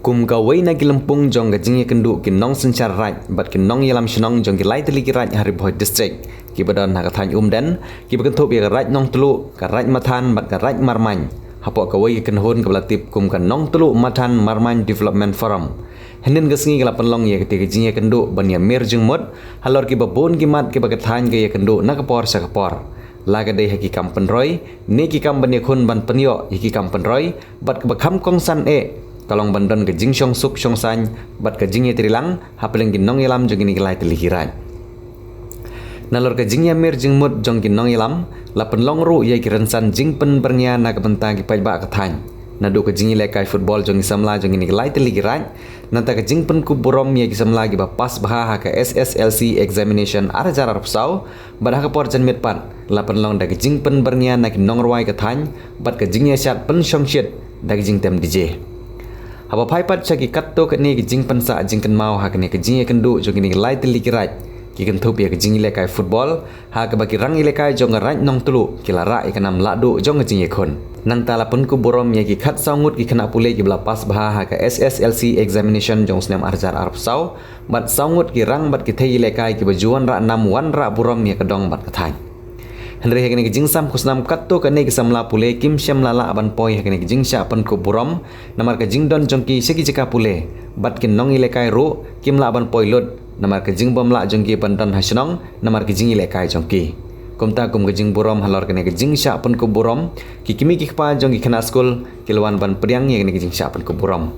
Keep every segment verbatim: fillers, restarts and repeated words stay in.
Kum kawei na ki lympung jong ka jingïakynduh ki nongsynshar raid bad ki nongïalam shnong jong ki lai tylli ki raid ha Ri Bhoi District, kiba don ha ka thaiñ Umden, kiba kynthup ïa ka Raid Nongtluh, ka Raid Mathan bad ka Raid Marmain, hapoh kawei ka kynhun kaba la tip kum ka Nongtluh Mathan Marmain Development Forum, hynnin ka sngi ka la pynlong ïa katei ka jingïakynduh ban ïamir jingmut halor kiba bun ki mat kiba ka thaiñ ka ïakynduh na ka por sha ka por, la ka dei ha ki kam pynroi ne ki kam ban ïakhun ban pynïoh ïa ki kam pynroi, bad kaba kham kongsan eh ka long ban don ka jingshongsuk shongsaiñ bad ka jingïatreilang hapdeng ki nongïalam jong kine ki lai tylli ki raid. Nalor ka jingïamir jingmut jong ki nongïalam, la pynlong ruh ïa ki rynsan jingpynbyrngia na ka bynta ki paidbah ka thaiñ, naduh ka jingïalehkai football jong ki samla jong kine ki lai tylli ki raid, nangta ka jingpynkup burom ïa ki samla kiba pass bha ha ka S S L C examination ar hajar arphew saw, bad ha ka por janmiet pat la pynlong da ka jingpynbyrngia na ki nongrwai ka thaiñ bad ka jingïashad pynshongshit da ka jingtem D J. Haba phai pat sha ki katto katne ki jingpynsah jingkynmaw ha kane ka jingïakynduh jong kine ki lai tylli ki raid, ki kynthup ïa ka jingïalehkai football, ha kaba ki rangïalehkai jong ka Raid Nongtluh ki la rah ïa ka nam lahduh jong ka jingïakhun. Nangta la pynkup burom ïa ki khatsaw ngut ki khynnah pule kiba la pass bha ha ka S S L C examination jong u snem ar hajar arphew saw, bad saw ngut ki rang bad ki thei ïalehkai kiba ju wanrah nam wanrah burom ïa ka dong bad ka thaiñ. Hynrei ha kane ka jingsam khusnam katto katne ki samla pule kim shym la lah ban poi ha kane ka jingshah pynkup burom, namar ka jingdon jong ki sha ki jaka pule, bad ki nongïalehkai ruh kim lah ban poi lut namar ka jingbym lah jong ki ban don ha shnong namar ka jingïalehkai jong ki. Kumta kum ka jingburom halor kane ka jingshah pynkup burom, ki kmie ki kpa jong ki khynnah skul ki la wan ban pdiang ïa kane ka jingshah pynkup burom.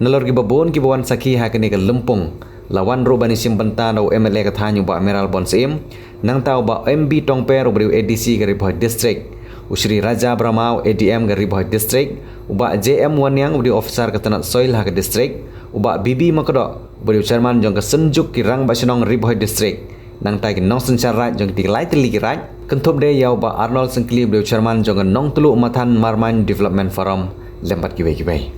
Nalor kiba bun kiba wan sakhi ha kane ka lympung, la wan ruh ban ïashim bynta da u M L A ka thaiñ u Bah Mayral Born Syiem, nangta u Bah M B Tongper uba dei u A D C ka Ri Bhoi District, u Shri Raja Brahma u A D M ka Ri Bhoi District, u Bah J M Wanniang uba dei u officer ka tnat soil ha ka district, u Bah B B Makdoh uba dei u chairman jong ka Synjuk ki Rangbah Shnong Ri Bhoi District, nangta ki nongsynshar raid jong kitei ki lai tylli ki raid, kynthup de ïa u Bah Arnold Syngkli uba dei u chairman jong ka Nongtluh Mathan Marmain Development Forum, lem bad kiwei kiwei.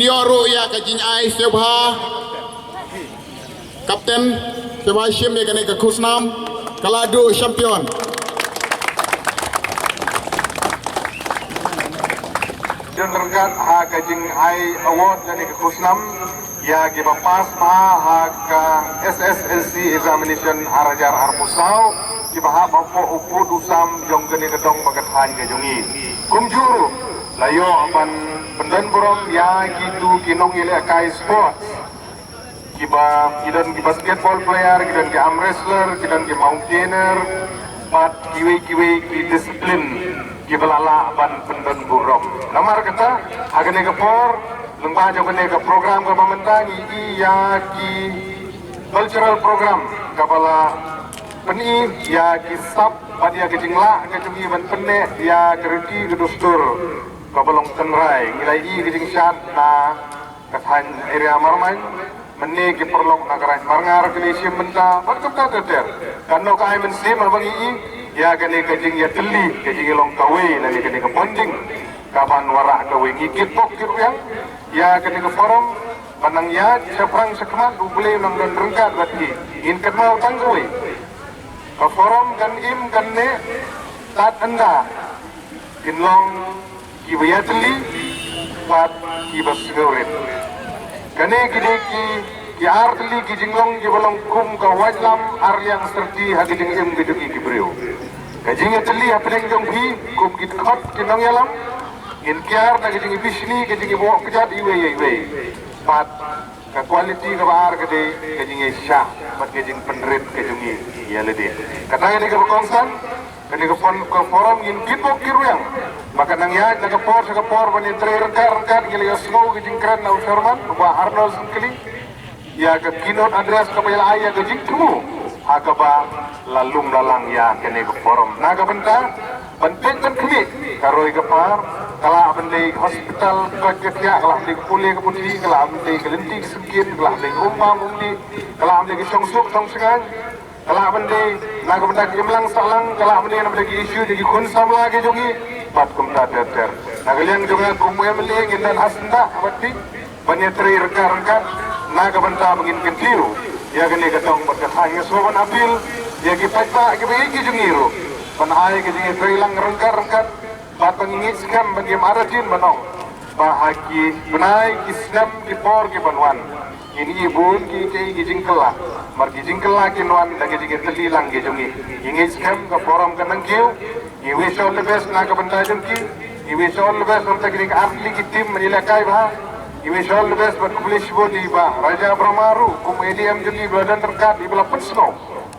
Ïoh ruh ïa ka jingai sngewbha Kapten, sha ba shim ïa kane ka khusnam, ka la duh champion. Don ryngkat ha ka jingai award lane ka khusnam ïa kiba pass bha ha ka S S L C examination ar hajar arphew saw, kiba hap hapoh u pud u sam jong kane ka dong bad ka thaiñ ka jong ngi. Kumjuh ruh la ïoh ban pyndon burom ïa kitu ki nongïalehkai sports. Kiba, ki don ki basketball player, ki don ki arm wrestler, ki don ki mountaineer, bad kiwei kiwei ki discipline kiba la lah ban pyndon burom. Namar kata, ha kane ka por, lyngba jong kane ka program kaba mynta ngi i ïa ki cultural program kaba la pyni ïa ki sap bad ïa ka jinglah ka jong ngi ban pynneh ïa ka riti ka dustur kaba long tynrai. Ngi la i ka jingshad na ka thaiñ area Marmain, mynne ki paralok na ka raid Marngar ki la shim bynta, bad kumta ter ter. Kan noh ka ai mynsiem haba ngi i ïa kane ka jingïatylli, ka jingïalong kawei, lane kane ka bonding kaban wanrah kawei. Ngi kitbok kitrwiang ïa kane ka forum, ban nang ïaid shaphrang shakhmat, U Blei un nang don ryngkat bad ngi. Ngin kynmaw tang kawei, ka forum kan im kan neh tad ynda kin long kiba ïatylli bad kiba sngewrit. Kane ki dei ki, ki ar tylli ki jinglong kiba long kum ka waitlam ar liang syrti ha ka jingim ka jong ngi ki briew. Ka jingïatylli hapdeng jong phi kum ki dkhot ki nongïalam, ngin kiar na ka jingbishni, ka jingïaboh kjat iwei ïa iwei. Bad ka quality kaba ar ka dei ka jingïaishah bad ka jingpynrit ka jong ngi ïa lade. Kata ka dei kaba kongsan, kane ka fon-, ka forum ngin kitbok kitrwiang ba kan nang ïaid na ka por sha ka por ban ïatrei ryngkat ryngkat. Ngi la ïohsngew ka jingkren na u chairman, u Bah Arnold Syngkli, ïa ka keynote address kaba ïa la ai ïa ka jingthmu ha kaba la lum la lang ïa kane ka forum. Na ka bynta ban peit ban khmih ka roi ka par, ka lah ban dei hospital, koit ka khiah, ka lah ban dei ka pule ka puthi, ka lah ban dei ka lynti ka syngkien, ka lah ban dei ka um bam um dih, ka lah ban dei ka shongsuk shongshngaiñ, ka lah ban dei na ka bynta ka imlang sahlang, ka lah ban dei na ka bynta ki issue jong ki khun samla ki jong ngi, bad kumta ter ter. Na ka liang jong nga kum u M L A ngin don ha syndah bad phi ban ïatrei ryngkat ryngkat na ka bynta ba ngin kyntiew ïa kane ka dong bad ka thaiñ. Nga sngewbha ban appeal ïa ki paidbah kiba ïeit ki jong ngi ruh ban ai ka jingïatreilang ryngkat ryngkat, bad ba ngin ngeit skhem, ba ngim artatien ban ong ba ha ki bnai, ki snem, ki por kiban wan ngin ïohi bun ki, ki, ki jingkylla. Namar ki jingkylla kin wan da ka jingïatylli lang ki jong ngi. Ngi ngeit skhem ka forum kan nang kiew. Ngi wish all the best na ka bynta jong ki. Ngi wish all the best na ka bynta kine ki ar tylli ki team ban ïalehkai bha. Ngi wish all the best bad khublei shibun ïa i Bah Raja Brahma ruh kum u A D M jong ngi ba la don ryngkat, ba la pynsngew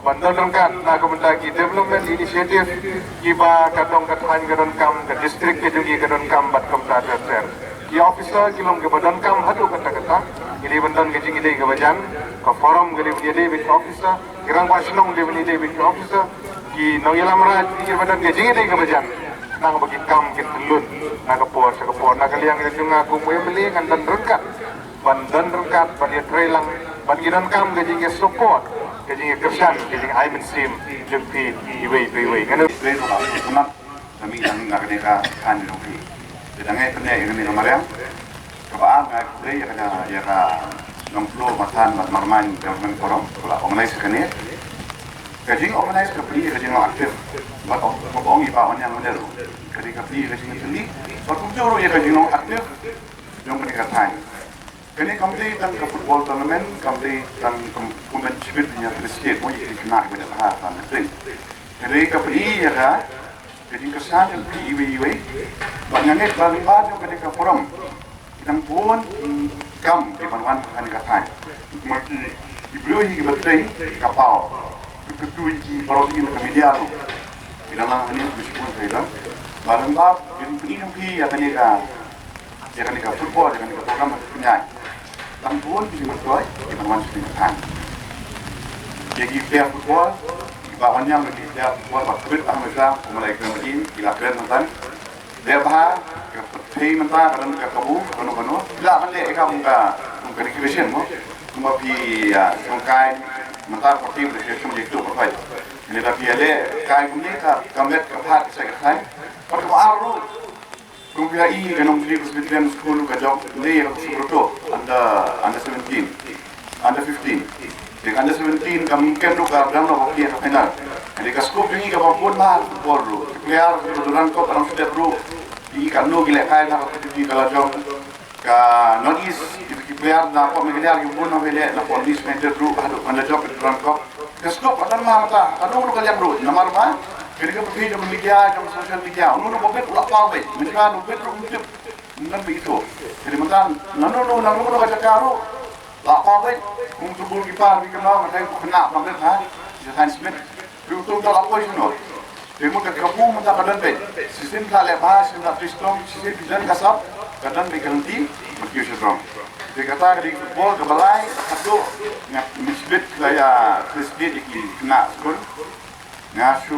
ban don ryngkat na ka bynta ki development initiative kiba ka dong ka thaiñ ka donkam, ka district ka jong ngi ka donkam bad kumta ter ter. Ki officer ki long kiba donkam haduh katta katta. Ngi dei ban don ka jingïadei kaba jan, ka forum ka dei ban ïadei bad ki officer, ki rangbah shnong dei ban ïadei bad ki officer, ki nongïalam raid ki dei ban don ka jingïadei kaba jan. Nang ba ki kam kin pynlut na ka por sha ka por. Na ka liang ka jong nga kum u M L A ngan don ryngkat ban don ryngkat, ban ïatreilang, ban ngi donkam ka jingïasupport, ka jingïakyrshan, ka jingai mynsiem jong phi iwei pa iwei. Ngan Kane ka thaiñ jong phi. Te dang ngai pynneh ïa kane ka mariang. Kaba ar, nga khublei ïa ka, ïa ka Nongplo Mathan bad Marmain Development Forum ba la organize kane. Ka jing organize ka phi, ka jing active. Bad ong, bad ong i Bah Wanniang mynne ruh, ka dei ka phi ka jing tylli. Bad kumjuh ruh ïa ka jing active jong kane ka thaiñ. Kane kam dei tang ka football tournament, kam dei tang kum, kum ban chibit ïa ka state, mo ïa ka khynnah ba dei ha ka state. Kane ka phi ïa ka, ka jingkyrshan jong phi iwei iwei. Bad nga ngeit ba lyngba jong kane ka forum ki dang bun, mm, kam ki ban wan ha kane ka thaiñ. Namar ki, ki briew hi kiba trei ka paw. Ki, ki tu ki baroh ki na ka media ruh. Ki dang lang hangne ki shibun ka ïa. Ba lyngba jong phi, jong phi ïa kane ka, ïa kane ka football, ïa kane ka program ha ka pynïaid. Tang bun ki jingmyntoi ki ban wan sha kane ka thaiñ. Ïa ki player football, i Bah Wanniang, ïa ki player football ba khublei tang mynta, kumba la ïakren bad i, ki la kren mynta. Dei bha ka pyrthei mynta ka don ka kabu kano kano. Phi lah ban leh ïa ka kum ka, kum ka recreation mo. Kumba phi, ah, shong kai mynta ka pyrthei ba dei ka shong ïa kito ka phai. Lada phi ïaleh kai kumne ka, ka met ka phad ka sai ka sai. Bad kaba ar ruh, kum phi ïa i ka Nongthymmai Presbyterian School ka jong ne ïa ka Sukruto under, under seventeen, under fifteen. Te ka under seventeen ka mungkin ruh ka dang noh ka plie ka final. Hynrei ka scope jong ngi kaba bun bha ha football ruh. Ki player kiba dang don ka dang sdep ruh. Ki katno ki lehkai na ka pyrthei ka la jong ka North East, ki player na pdeng Meghalaya ki bun na Meghalaya, na pdeng East United ruh haduh ka la jong ka dang ka. Ka scope ka dang bha mynta, katno ruh ka liang ruh. Namar ba kane ka pyrthei jong media, jong social media, uno uno u bit u la paw beit, mynta u bit ruh u tip. Ngan bit ito. Jadi mynta nano nano nano nano ka jaka ruh la paw beit. Kum tu goalkeeper bi kena, ka dei kena pangkret ha Johan Smith. Bi utung ta la poi sino. Bi mut ka kabu mynta ka don beit. Shisien ka leh bha, shisien ka pistong, shisien ka don ka sap, ka don beit ka lenti, Matthew Shadrong. Bi kata ka dei football kaba lai, haduh nga misbit ka ïa Chris Gate ki kena skul. Nga shu,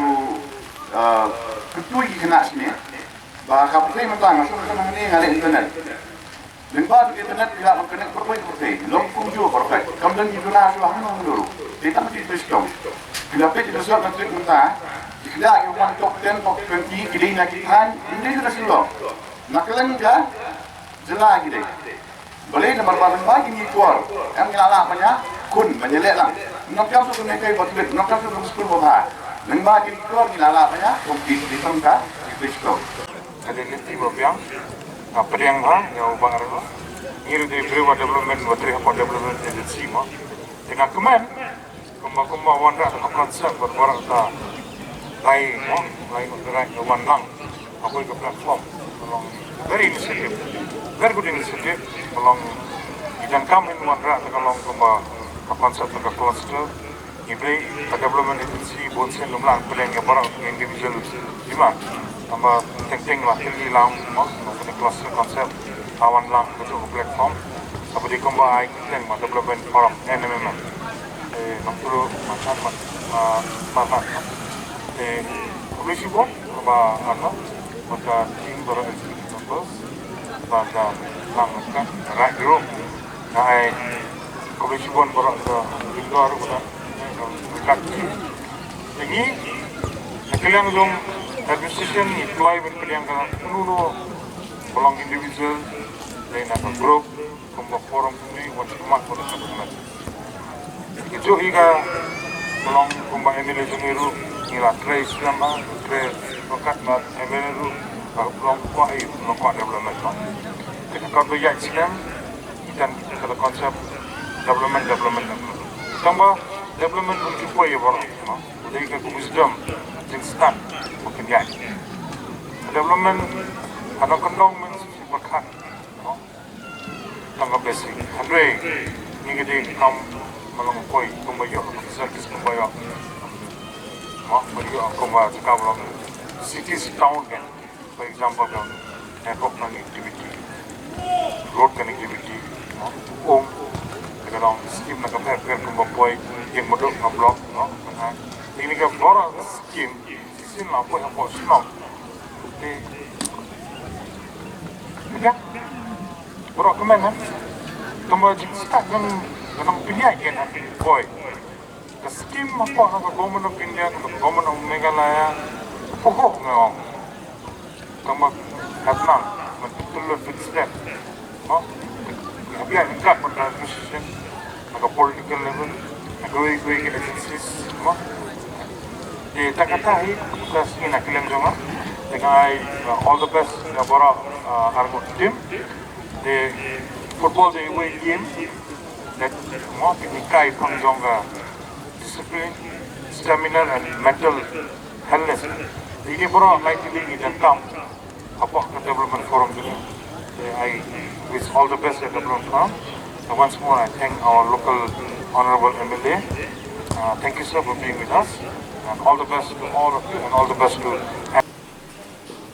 uh, kyntu ïa ki khynnah shane ba ka pyrthei mynta, nga shu kyntu hangne nga leh internet. Lyngba internet ki la connect pyrthei pyrthei, long kumjuh pyrthei. Kam don ki juna shu hangne hangne ruh. Te tang ki pyrthei sdom. Ki la peit ki result na trip mynta, ki khynnah ki wan top ten, top twenty, ki dei na ki thaiñ, ym dei na Shillong, na kylleng ka jylla ki dei. Balei? Namar ba lyngba kine ki kor, em, ngi la lah ban ïakhun, ban ïaleh lang. Nongkam shu kane kai ba tbit, nongkam shu skul ba bha. Lyngba kine ki kor ngi la lah ban ïa compete, dei tang ka, dei best club. Ka dei lynti ba biang, ka pdiang bha ïa u Bah Ardent. Ngi ruh dei briew ba development, ba trei hapoh development agency mo. Te nga kmen, kumba, kumba wanrah ka concept bad wanrah ka lai mo, lai mo, ka rai ka wan lang. Ka poi ka platform. Ka long very initiative, very good initiative. Ka long, ngi donkam hi wanrah, ka long kumba ka concept ka cluster. Ngi dei ka development agency, bun sien lum lang pdeng ïa baroh ki individual demand. Tangba teng teng la kylli lang mo, ka cluster concept. Ka wan lang ka jong ka platform. Kaba dei kumba ai teng mo, development forum, N M M M. Te nongtru ma chan ma, ma, ma, ma. Te khublei shibun ba, ano, ba ka team baroh executive members ba ka nang ka right group. Nga ai khublei shibun baroh ka team baroh ba ka, eh, ka team. Te ngi na ka liang jong administration ngi try ban pdiang ka uno uno ba long individual, dei na ka group, kumba forum kumne, wan sha khmat, wan sha khmat. Ki juh ïa ka long kumba M L A jong ngi ruh, ngi la trei sdang ba, trei ryngkat bad M L A ruh, ba long kwah ïa, long kwah development, no. Te ka kon ba ïaid sdang, ngi don ka concept development, development, development. Tangba development um ju poi ïa baroh, no. Dei ka wisdom, jingstad, ba kin ïaid. Development, ka nongkyndong mynta shisha pyrkhat, no. Tang ka basic. Hynrei ngi ki dei kam ba long poi, kumba ïoh ka service, kumba ïoh, mo, ba ïoh kumba jaka ba long cities, town kan. For example, ka network connectivity, road connectivity, mo, um, ka long scheme na ka pher pher kumba poi ïing muduk na block, no. Kane ka baroh scheme shisien la poi hapoh shnong. Te, te baroh kmen, ha. Kumba jingstad ngan, ngan ong pynïaid kan, ha, poi. Ka scheme hapoh na ka Government of India, ka Government of Meghalaya, phuh nga ong. Tangba hap nang, man, pynlut pynstep. Mo, hap ïaid ryngkat bad ka administration, na ka political level, na kiwei kiwei ki agencies, mo. Te tang kata hi, ka sngi na ka liang jong nga. Te nga ai, uh, all the best ïa baroh, uh, arngut team. Te football dei iwei i game, te, mo, pynhikai pang jong ka discipline, stamina and mental healthness. Te ine baroh lai tylli ngi donkam hapoh ka development forum jong ngi. Te I wish all the best at development forum. And once more, I thank our local honorable M L A. Uh, thank you, sir, for being with us. And all the best to all of you, and all the best to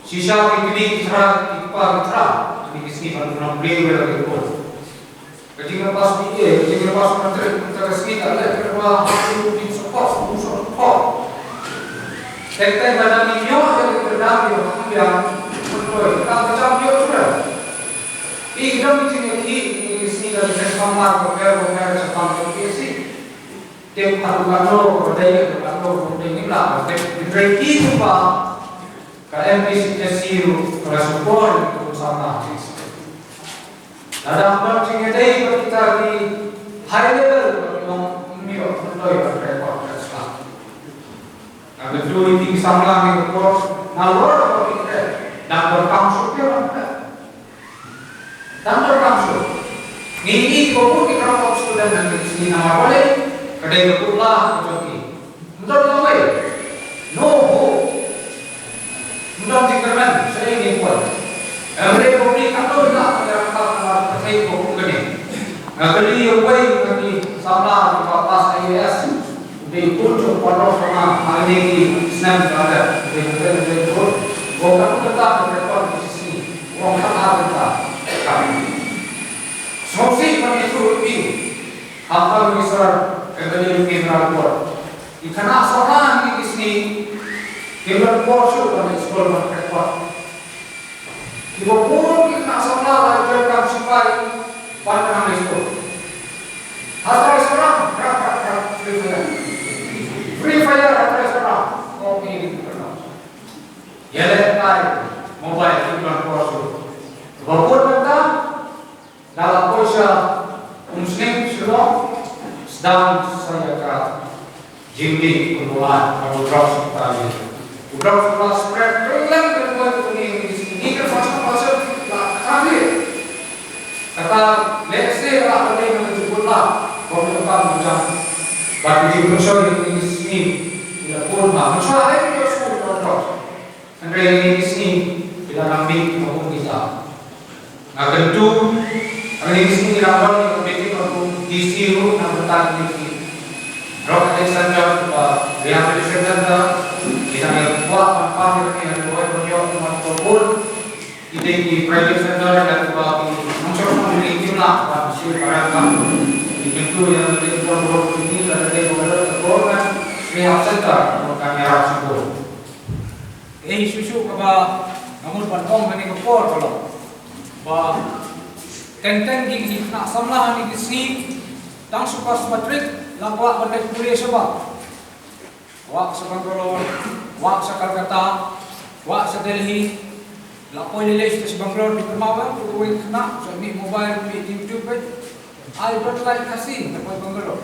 Shisha ki kmie ki kpa ki kpa ki kpa, kine ki sngi ba nang play well ki ko. Ka jingkyrpad sngi, eh, ka jingkyrpad sngi, ka sngi ka leh kyrpad, ki support, ki support. Teng teng ba nang ïoh, ïoh, ïoh, ïoh, ïoh, ïoh, ïoh, ïoh, ïoh, ïoh, ïoh. I dang jingkyrpad, i sngi ka leh kyrpad, ka kyrpad, ka kyrpad, ka kyrpad. Te ka kyrpad, ka kyrpad, ka kyrpad, ka kyrpad. Ka M P C S C ruh ka la support kum sama. Lada ka jingïadei bad kita ki high level, ba ki long ym ïoh Oi, ba kren ba kren sla. Nga kyntu ïa ki samla ngi ka por, nalor ba ki kren, dang donkam shuh ki ban kren. Dang donkam shuh. Ngi ngi ki ba bun ki kren ba student ngi ngi namar balei, ka dei ka kut la ka jong ki. Ym don lawei. No hope. Ym don jingkyrmen, sa ïa ngi poi. Hynrei kumne katno ïa ka ïa ka ka pyrthei ko kum kane. Nga kylli ïa uwei na ki samla kiba pass I A S. U dei u jong u paralok jong nga ha kine ki snem kiba la dep. U dei u dei u dei u dei u. Ko katno kynta ka record ki shisngi. Ko katno kynta. Sngewsih ban ïathuh ïa phi. Khamtam ïa ki sir, ka kylli ïa ki sir. Ki khynnah samla ha kine ki sngi kim don por shuh ban leit skul ban khreh kot. Kiba bun ki khynnah samla la ïoh kam sipai ban kynhun leit skul. Ha Trai Syrang, khreh, khreh, khreh, Free Fire. Free Fire ha Trai Syrang. Ko ngi ki khynnah. Ïalehkai mobile kim don por shuh. Kiba bun mynta da la poi sha umsning Shillong, sdang sa ïa ka jingmih kumba u drugs kumta. U drugs u la spread kylleng kylleng, ngi ngi ngi ka first person la kane. Kata lehse la ka dei ka jingkut la, kong ka kam jam. Ba ki jingpynshoi ngi ngi sngi ila pun ma. Mynshuwa ai ki skul ka drugs. Hynrei ngi ngi sngi ila nang mih ka pun kita. Nga kyntu, ha kine ki sngi ki dang don ïa ka meeting ka kum D C ruh na ka bynta kine ki drug addiction center, uh, rehabilitation center, ki dang ïa kwah ban pass ïa kane ha Ri Bhoi ban ïoh kumno kumno. Ki dei ki private center ïa kiba ki nongshong shnong ki kim lah ban siew palat kam. Ki kyntu ïa ka dei ka bor kine ka dei ka government rehab center ka ïarap shibun. Ei, shuh shuh kaba nga mut ban ong ha kane ka por ka long ba teng teng ki khynnah samla ha kine ki sngi tang shu pass matric la kwah ban leit pule shabar. Kwah sha Bangalore, kwah sha Calcutta, kwah sha Delhi. La poi lei lei sha Bangalore, ki kynmaw ba kawei ka khynnah shu mih mobile, mih YouTube, eh. "I don't like Khasi," la poi Bangalore.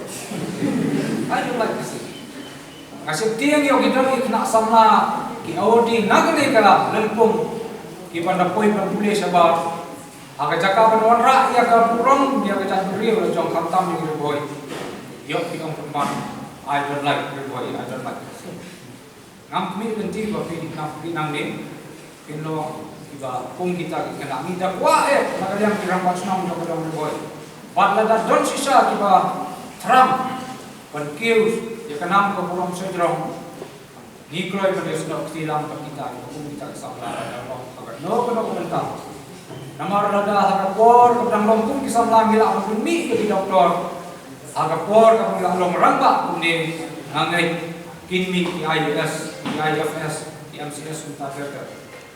"I don't like Khasi." Nga sheptieng ïa ki don ki khynnah samla ki award na kane ka lympung kiba la poi ban pule shabar. Ha ka jaka ban wanrah ïa ka burom ïa ka jaitbynriew la jong khamtam ïa ki Ri Bhoi. Ïoh ki ong pynban, "I don't like Ri Bhoi, I don't like Khasi." Ngam khmih lynti ba phi nang phi nangne. Phin long kiba kum kita ki khynnah ngi da kwah eh na ka liang ki rangbah shnong jong ka dong Ri Bhoi. Bad lada don shisha kiba thrang ban kiew ïa ka nam ka burom sha jrong, ngi kloi ban ïasnoh kti lang bad kita kiba kum kita ki samla lada long ha kano kano ka bynta. Namar lada ha ka por kaba dang long kum ki samla ngi lah ban mih ïa ki doktor, ha ka por kaba ngi lah long rangbah kumne, nga ngeit kin mih ki I A S, ki I F S, ki M C S kumta ter ter.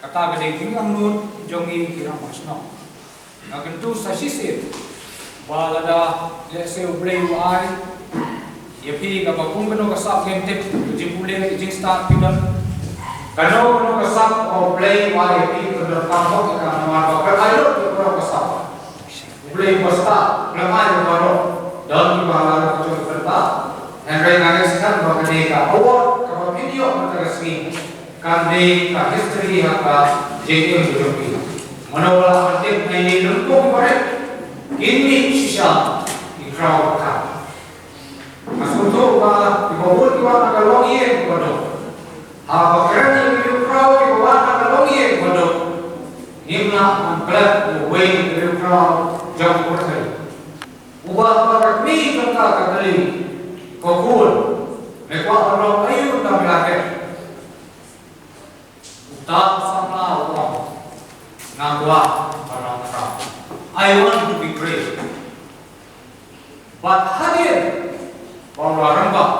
Kata ka dei ka jingangnud jong ngi ki rangbah shnong. Nga kyntu sa shisien ba lada lehse U Blei u ai ïa phi kaba kum kano ka sap ngim tip, ka jingpule, ka jingstad phi don. Kano kano ka sap U Blei u ai ïa phi, pyndonkam hok ïa ka, namar ba ka ai lut ïa kano ka sap. U Blei ba stad, U Blei ai ïa baroh. Don kiba la ka jong ka bynta. Hynrei nga ngeit skhem ba kane ka award kaba phin ïoh mynta ka sngi kan dei ka history ha ka jingim ka jong phi. Mano ba la ban tip, ngi lympung barit kin mih shisha ki khraw ka. Nga sngewthuh ba kiba bun ki wan na ka longïing ba duk. Haba kren ïa ki riewkhraw kiba wan na ka longïing ba duk, ngim lah ban klet uwei na ki riewkhraw jong ka pyrthei. Uba ha ka kmie jong ka ka kylli, "Ko khun, me kwah ban long aïu na ka pyrthei?" Uta u samla u ong, "Nga kwah ban long khraw. I want to be great." Bad hadien ba u la rangbah,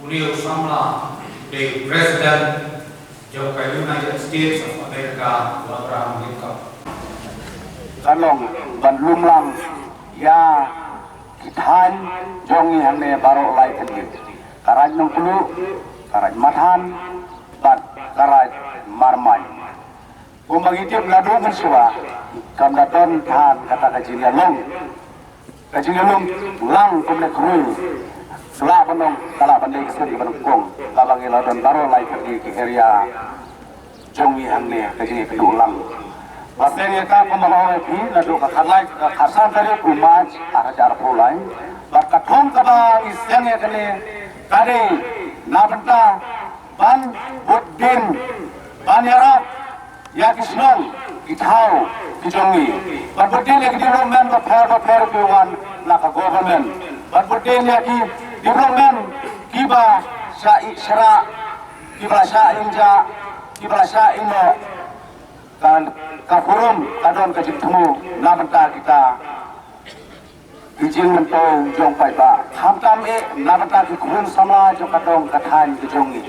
une u samla u dei president jong ka United States of America, u Abraham Lincoln. Ka long ban lum lang ïa ki thaiñ jong ngi hangne baroh lai tylli. Ka Raid Nongkluh, ka Raid Mathan, bad ka Raid Marmain. Kumba ngi tip naduh mynshuwa, kam da don than kata ka jingïalong. Ka jingïalong lang kumne khrui. Ka lah ban long, ka lah ban dei ka sien kaba nyngkong kaba ngi la don baroh lai tylli ki area jong ngi hangne ka jingïakynduh lang. Ba sien ïa ka kumba nga ong ïa phi naduh ka khatlai, ka khatsan tarik u March ar hajar arphew lai. Bad ka thong kaba ngi seng ïa kane ka dei na bynta ban bud dien, ban ïarap ïa ki shnong, ki thaw ki jong ngi. Ban bud dien ïa ki development bapher bapher ki wan na ka government. Ban bud dien ïa ki development kiba shah ïehnoh, kiba shah ïehnoh, kiba shah ïehnoh. Ka, ka forum ka don ka jingthmu na bynta kita ki jingmyntoi jong paidbah, khamtam eh na bynta ki khun samla jong ka dong ka thaiñ ka jong ngi.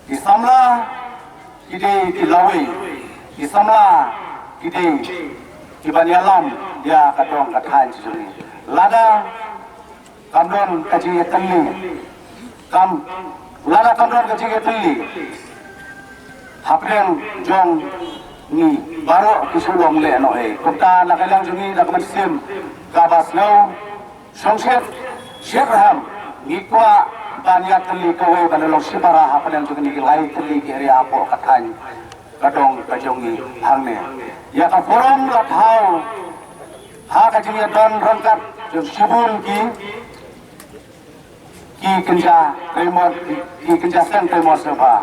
Ki samla ki dei ki lawei, ki samla ki dei ki ban ïalam ïa ka dong ka thaiñ ka jong ngi. Lada kam don ka jingïatylli, kam, lada kam don ka jingïatylli hapdeng jong ngi, baroh ki shu long lehnoh ei. Kumta na ka liang jong ngi da ka mynsiem kaba sngew shongshit shitrhem, ngi kwah ban ïatylli kawei ban long shipara hapdeng jong ngi ki lai tylli ki area hapoh ka thaiñ ka dong ka jong ngi hangne. Ïa ka forum la thaw ha ka jingïadon ryngkat jong shibun ki ki kynja treimon, ki kynja seng treimon sngewbha.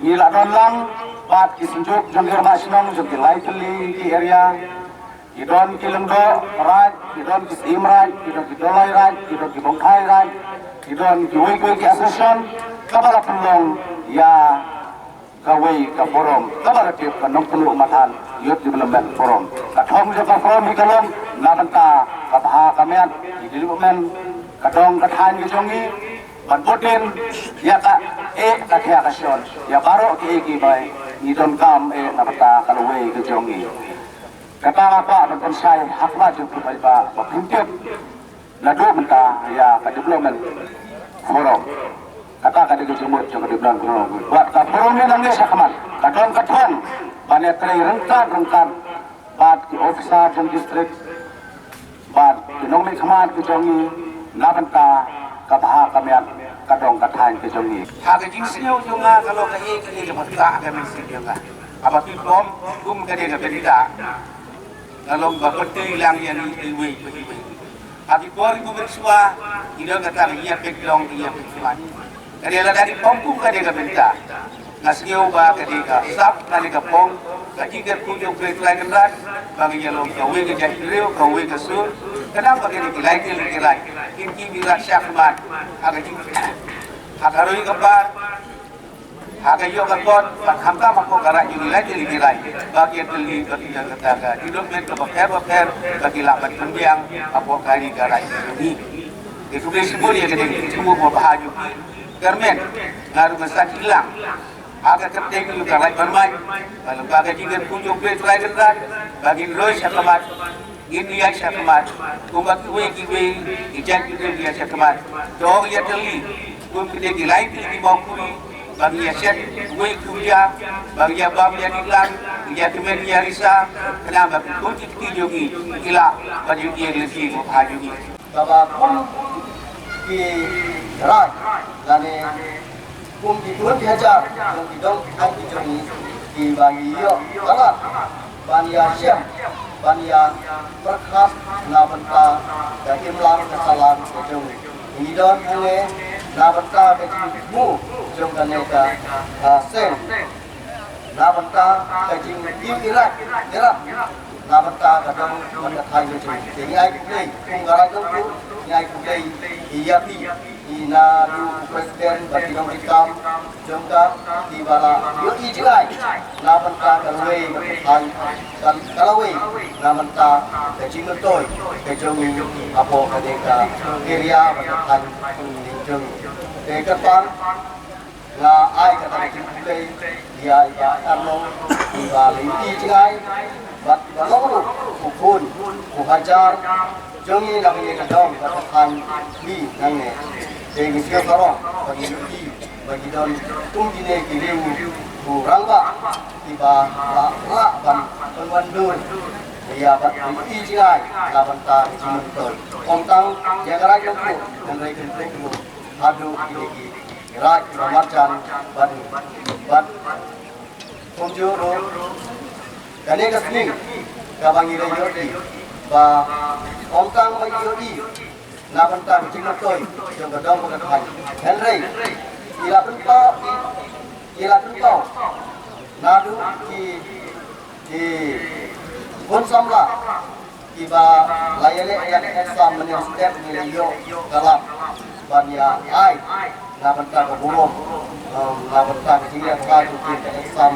Ngi la don lang bad ki synjuk jong ki rangbah shnong jong ki lai tylli ki area. Ki don ki Lyngdoh Raid, ki don ki Syiem Raid, ki don ki Doloi Raid, ki don ki Bongthai Raid, ki don kiwei kiwei ki association kaba la pynlong ïa kawei ka forum kaba la tip ka Nongkynluh Mathan Youth Development Forum. Ka thong jong ka forum hi ka long na bynta ka bha ka miat, ki development ka dong ka thaiñ ka jong ngi, ban bud dien ïa ka eh ka thiah ka shon ïa baroh kiei kiei ba ngi donkam eh na bynta ka lawei ka jong ngi. Kata nga kwah ban pynshai ha khmat jong phi paidbah ba phin tip naduh mynta ïa ka development forum. Kata ka dei ka jingmut jong ka development forum. Bad ka forum ngi nangne shakhmat ka don ka thong ban ïatrei ryngkat ryngkat bad ki officer jong district bad ki nongmihkhmat ki jong ngi na bynta ka bha ka miat ka dong ka thaiñ ka jong ngi. Ha ka jingsngew jong nga ka long kaei kaei kaba ktah ha ka mynsiem jong nga. Haba phi pom kum ka dei ka bynta, ka long ba pyntrei lang ïa ngi iwei pa iwei. Ha ki por kiba mynshuwa ngi don kata ka ïa peit long ïa peit khmat. Ka dei lada ngi pom kum ka dei ka bynta, nga sngew ba ka dei ka sap lane ka pom ka jingkyrkhu jong U Blei Trai Kynrad ba ngi ïa long kawei ka jaitbynriew, kawei ka sur. Khnang ba kine ki lai tylli ki raid kin kim ïa rat shakhmat ha ka jing, ha ka roi ka par, ha ka ïoh ka kot, bad khamtam hapoh ka raid jong ngi lai tylli ki raid, ba ki ïatylli, ba ki don kata ka development kaba pher bapher ba ki lah ban pynbiang hapoh ka ri ka raid jong ngi. Te khublei shibun ïa kane ka jingthmu ba bha jong phi. Kyrmen nga ruh nga sakhi lang ha ka kyrteng jong ka Raid Barmait, ba lyngba ka jingkyrkhu jong U Blei Trai Kynrad ba ngin roi shakhmat, ngin ïaid shakhmat kumba kiwei kiwei ki jait ki dei ïaid shakhmat. To ïatylli kum kine ki lai tylli ki mawkhuri, ba ngin ïa shet uwei u khyllung, ba ngin ïa bam ïa nitlang, ngin ïa kmen ïa risa, khnang ba ki khun ki kti jong ngi ki lah ban ïohi ïa ka lynti kaba bha jong ngi. Kaba kum ki raid lane kum ki khun ki hajar jong ki dong ki thaiñ ki jong ngi, kiba ngi ïoh palat ban ïa shem, ban ïa pyrkhat na bynta ka imlang ka sahlang ka jong ngi. Ngi don hangne na bynta ka jingthmu jong kane ka, ah, seng, na bynta ka jingim ïarap, ïarap na bynta ka dong bad ka thaiñ ka jong ngi. Te ngi ai khublei kum ka Raid Nongkynluh, ngi ai khublei ïa phi, ïa u President bad ki nongtrei kam jong ka, kiba la ïohi jngai na bynta ka lawei bad ka thaiñ, ka, ka lawei na bynta ka jingmyntoi ka jong ngi hapoh kane ka area bad ka thaiñ jong ngi. Te kyrpang nga ai kata ka jingkhublei ïa i Bah Arnong, iba la ïohi jngai bad iba long ruh u khun u hajar jong ngi na kane ka dong bad ka thaiñ ngi nangne. Te ngi sngewbha ba ngi ïohi ba ngi don kum kine ki riew u rangbah kiba la lah ban pynwandur ïa bad ïohi jngai na bynta ka jingmyntoi. Ym tang ïa ka Raid Nongpoh, hynrei kynthei ruh haduh kine ki Raid kiba marjan bad ngi. Bad kumjuh ruh kane ka sngi kaba ngi la ïohi ba ym tang ba ïohi na bynta ka jingmyntoi jong ka dong bad ka thaiñ, hynrei i la pynpaw, i, i la pynpaw naduh ki, ki khun samla kiba la ïaleh ïa ka exam mynne step ngi la ïoh ka lad ban ïa ai na bynta ka burom, um, na bynta ka jingïaleh jong ki ka exam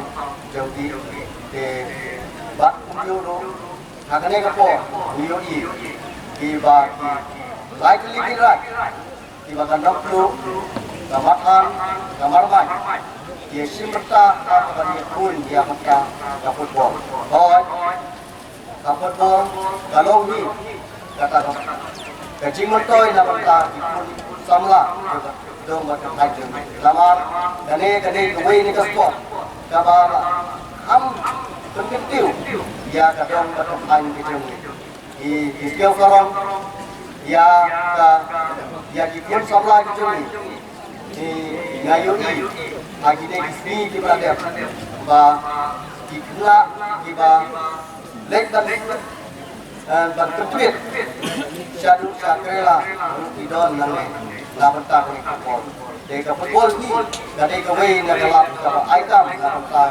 jong ki. Te bad kumjuh ruh ha kane ka por ngi ïohi kiba ki lai tylli ki Raid kiba ka Nongtluh, ka Mathan, ka Marmain, ki shim bynta ha kaba ngi khun ïa bynta ka football. Hooid, ka football ka long hi kata ka, ka jingmyntoi na bynta ki khun samla jong ka dong bad ka thaiñ jong ngi. Namar kane ka dei kawei na ka sport kaba la kham pynkyntiew ïa ka dong bad ka thaiñ ka jong ngi. Ngi, ngi sngewsarong ïa ka, ïa ki khun samla ki jong ngi. Ngi, nga ïohi ha kine ki sngi kiba la dep ba ki khynnah kiba leit ban, eh, ban pyntbit shaduh sha Kerala ruh ki don nangne na bynta kane ka football. Te ka football hi ka dei kawei na ka lad kaba ai kam na bynta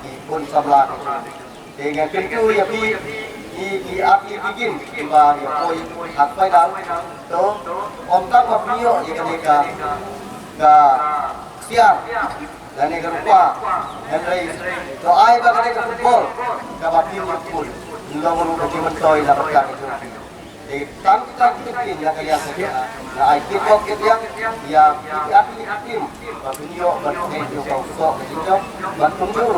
ki khun samla ki jong ngi. Te nga kyntu ïa phi, i, i athlete ki kin kiba ïa poi ha final. To, ym tang ba phi ïoh ïa kane ka, ka ksiar lane ka rupa, hynrei to ai ba kane ka football kaba phi ïoh pun long ruh ka jingmyntoi na bynta ka jong phi. Te tang kita ki kin ïa ka liang ka jong nga, nga ai kit bok kit ïang ïa ki athlete ki kin ba phin ïoh ban ïoh ka usok ka jingjop ban pynjur.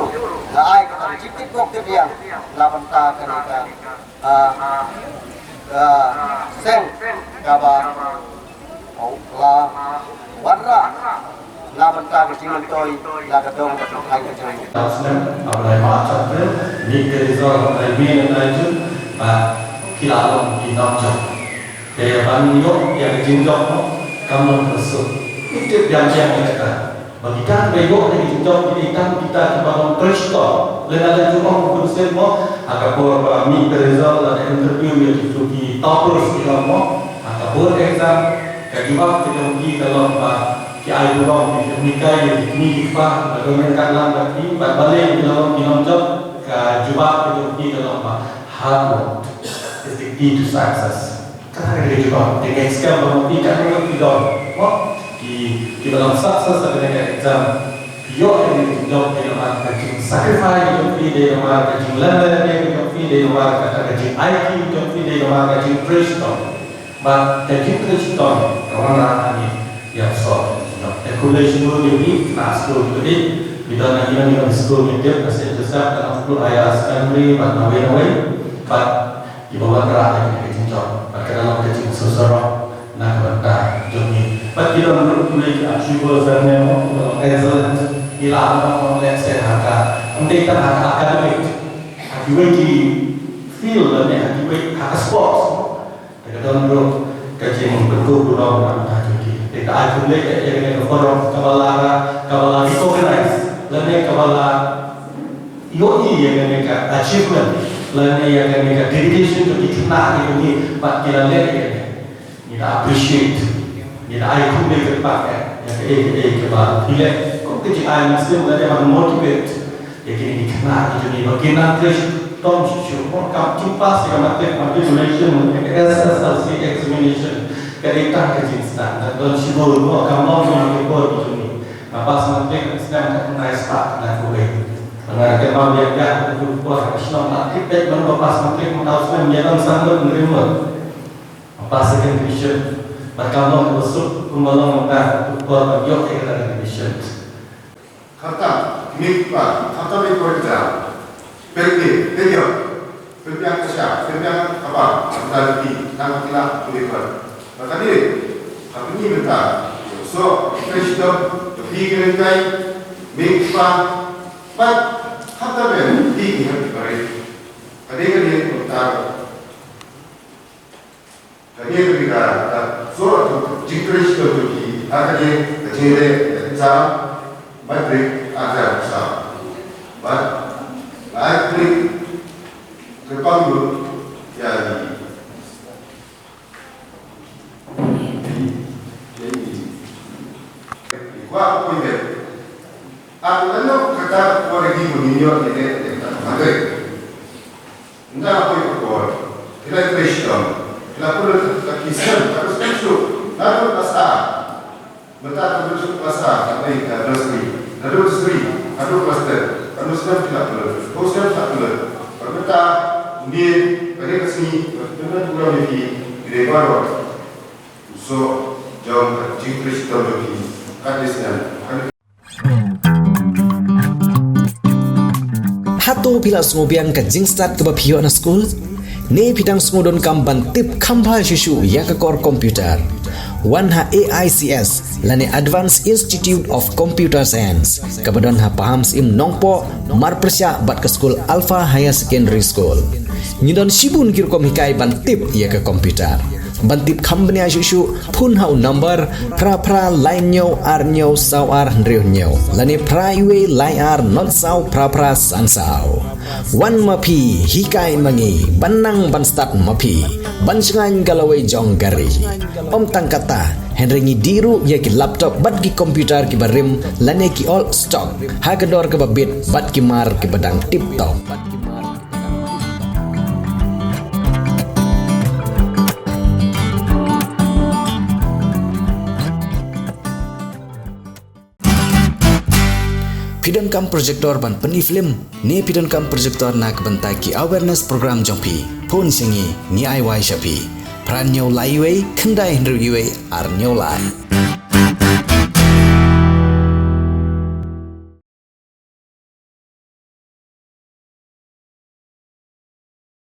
Nga ai kata ka jingkit bok kit ïang na bynta kane ka, ah, ah, seng kaba la wanrah na bynta ka jingmyntoi na ka dong ka thaiñ ka jong ngi. Tang snem, ha u bnai March, April, mih ka result ha u bnai May, ha u bnai June, bad ki la long ki nongjop. Te ban ïoh ïa ka jingjop mo, kam long kaba suk. Ngi tip biang biang ïa kata. Ba kita kiba ïoh ïa ka jingjop, ki dei tang kita kiba long trei shitom. Lehse lada ju ong bun sien mo, ha ka por ba mih ka result, lada interview ïa kito ki toppers ki ong mo, ha ka board exam, ka jubab ka jong ki ka long ba ki ai burom, ki hikai ïa ki kmie ki kpa, ba don ryngkat lang bad ki, bad balei ki la long ki nongjop, ka jubab ka jong ki ka long ba hard work is the key to success. Kata ka dei ka jubab. Te ka skhem ba ma phi katno ngut phi don, mo, ki, kiba long success ha kane ka exam. Phi ïoh ïa kane ka jingïoh dei namar ka jingsacrifice ka jong phi, dei namar ka jinglehniam ka jong phi, dei namar kata ka jing-aiti ka jong phi, dei namar ka jingtrei shitom. Bad ka jingtrei shitom ka wanrah hangne ïa ka sor. Te khublei shibun ïa phi, na skul phi don, na ki, na ki skul ngi tip, na Saint Joseph, na Nongtluh Higher Secondary, bad nawei nawei. Bad kiba wanrah ïa kane ka jingjop bad ka dei ka jingsngewsarong na ka bynta jong ngi. Bad ki don ruh kine ki achievers hangne mo, kiba long excellent, ki la long mo, let's say, ha ka, ym dei tang ha ka academic, ha kiwei ki field lane ha kiwei, ha ka sports. Te ka don ruh ka jingpynkup burom na ka bynta jong ki. Te ka ai khublei ïa kane ka forum kaba la, kaba la recognize lane kaba la ïohi ïa kane ka achievement lane ïa kane ka dedication jong ki khynnah ki jong ngi bad ki la leh ïa kane. Ngi da appreciate, ngi da ai khublei kyrpad ïa kaei kaei kaba phi leh kum ka jingai mynsiem lane ban motivate ïa kine ki khynnah ki jong ngi ba kin nang trei shitom shuh shuh. Mo, kam, kim pass ïa ka matric, matriculation, ïa ka S S L C examination ka dei tang ka jingsdang. Ka don shibun, mo, kam long kum ha ki por ki jong ngi. Nga pass matric, sdang ka khyndai spah khyndai phew wei. Nga da kynmaw biang biang ha ka por ka shnong, nga tip beit, man ba pass matric, mynta u snem ïa don san ngut, hynriew ngut. Nga pass second division. Bad kam long kaba suk kumba long mynta, ka por ban ïoh ïa ka third division. Khamtam, mih pa, khamtam ïa ka por ka jam. Pynbiang, pynbiang, pynbiang ka sha, pynbiang ka ba, khamtam ïa ki, tang ki la, pynbiang. Bad ka dei, ka pynbiang mynta, so, ka shitom, ka phi ka ring kai, mih pa, bad, khamtam ïa ki, ki hep ki pare. Ka dei ka dei, Kane ka dei ka, ka sor ka jingtrei shitom jong phi ha kane ka jingïaleh ka exam matric arhajar arphew saw. Bad ai klik kyrpang lut ïa ki, ki, ki, ki kwah appointment. At lano kata ka por agi ba ngin ïoh ïaleh ïa kata ka matric. Ynda poi ka por, phi la trei shitom, phi la pule ka, ka ki snem, ka snem shuh, naduh klas ar. Mynta ka snem shuh klas ar, ka dei ka nursery, naduh nursery haduh klas ten, ka snem phi la pule, ka snem phi la pule. Bad mynta, ynda ka dei ka sngi, ka dei ka sngi, ka dei baroh. So, jong ka jingtrei shitom jong phi, ka dei snem, ka dei Hato phi la sngewbiang ka jingstad kaba phi ïoh na skul? Ne phi dang sngewdonkam ban tip kham bha shuh shuh ïa ka kor computer? Wan ha A I C S lane Advanced Institute of Computer Science kaba don ha Pahamsyiem Nongpoh, marpyrshah bad ka skul Alpha Higher Secondary School. Ngi don shibun ki rukom hikai ban tip ïa ka computer. Ban tip kham bniah shuh shuh, phone ha u number phra phra lai hynñiew ar hynñiew saw ar hynriew hynñiew lane phra wei lai ar not saw phra phra san saw. Wan ma phi, hikai ma ngi, ban nang ban stad ma phi, ban shngaiñ ka lawei jong ka ri. Ym tang kata, hynrei ngi dih ruh ïa ki laptop bad ki computer kiba rim lane ki old stock ha ka dor kaba bit bad ki mar kiba dang tip top. Phi donkam projector ban pyni film ne phi donkam projector na ka bynta ki awareness program jong phi? Phone sha ngi, ngi ai wai sha phi. Phra hynñiew lai wei, khyndai hynriew wei, ar hynñiew lai.